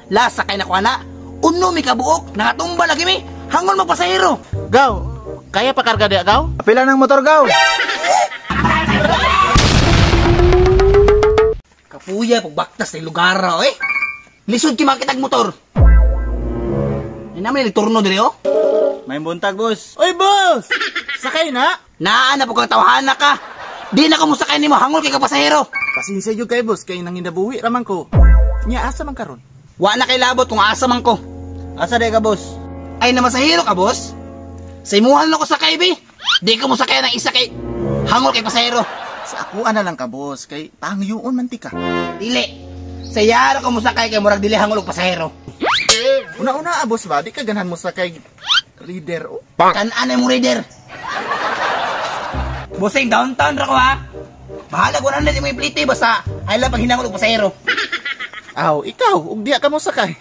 Lasa kay nakuha na. Uno mi kabuok, nangatumba lagi mi. Hangol magpasahero. Gaw, kaya pa karga diya, Gaw? Pila ng motor, Gaw? Kapuya pagbaktas sa lugar eh. Lisod kay makitag motor. Ay naman turno diri oh. May buntag, boss. Oy, boss! Sakay na! Naa na po kang tawhana ka. Di na ko musakay nimo, hangol kay ka pasahero. Pasensya yun kay boss, kay nanginabuhi raman ko. Nya asa man karon? Wa na kay labot kung asa man ko. Asa di ka, boss? Ay namasahero ka, boss. Sa imuhan na ko sakay bi. Di ko musakay ng isa kay hangol kay pasahero. Sa ako na lang ka, boss, kay pangyoon man ti ka. Dili. Sa yara ko musakay kay murag dili hangol og pasahero. Una-una, ah, boss ba? Di ka ganahan mo sakay reader, oh. Kan-an mo reader. Bossing, downtown ra ko ha. Bahala ko na mo iplite basta ay lang pag hinangol og pasahero. Aw, ikaw, ug diya ka mo sakay.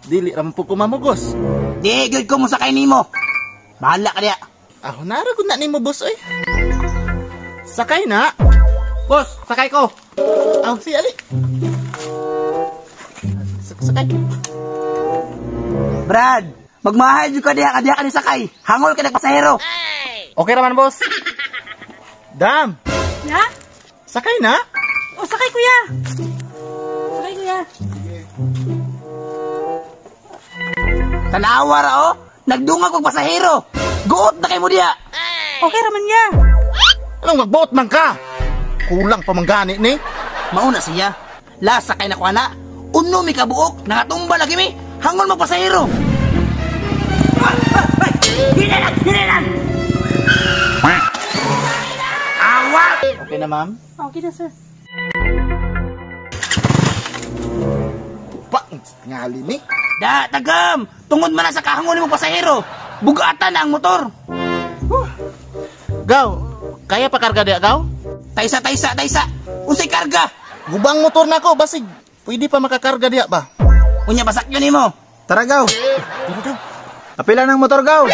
Dili ra man po ko mamugos. Di gyud ko mosakay nimo. Bahala ka diya. Aw, nara gud na nimo, boss, oy. Sakay na. Boss, sakay ko. Aw, si Ali. Sakay. Brad, magmahal jud ka diha ka ni sakay. Hangol ka nagpasahero. Okay raman, boss. Dam, Ya? sakay na. O, sakay kuya! Sakay kuya. Tanawa ra oh. Nagdungag og pasahero. Guot na kay mo diha. Okay raman niya. Anong magbuot man ka? Kulang pa man gani ni. Mauna siya. Lasa kay nakuha na. Uno mi kabuok, nangatumba lagi mi. Hangol magpasahero. Hinilan! Hinilan! Awa! Okay na, ma'am? Okay na, sir. Pa, ngali ni. Da, tagam! Tungod man na sa kahangol mo pasahero. Bugatan na ang motor. Gaw, kaya pa karga diya, Gaw? Taysa, taysa, taysa. Unsay karga? Gubang motor na ko, basig. Pwede pa makakarga diya ba? Unya basakyon nimo. Tara, Gaw. Tara, Gaw. Pila ng motor, Gaw?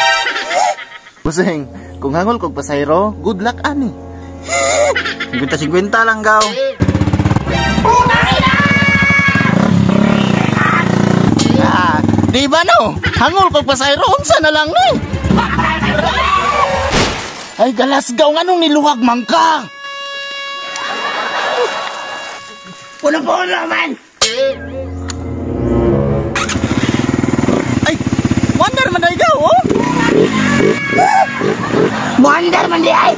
Busing, kung hangol kog pasahero, good luck ani. 50-50 lang, Gaw. Ah, di ba no? Hangol kog pasahero, unsa na lang ni? Ay, galasgaw nganong niluwag man ka? Puno-puno man. Ay, wonder man ay gaw, oh. Muandar man di ay.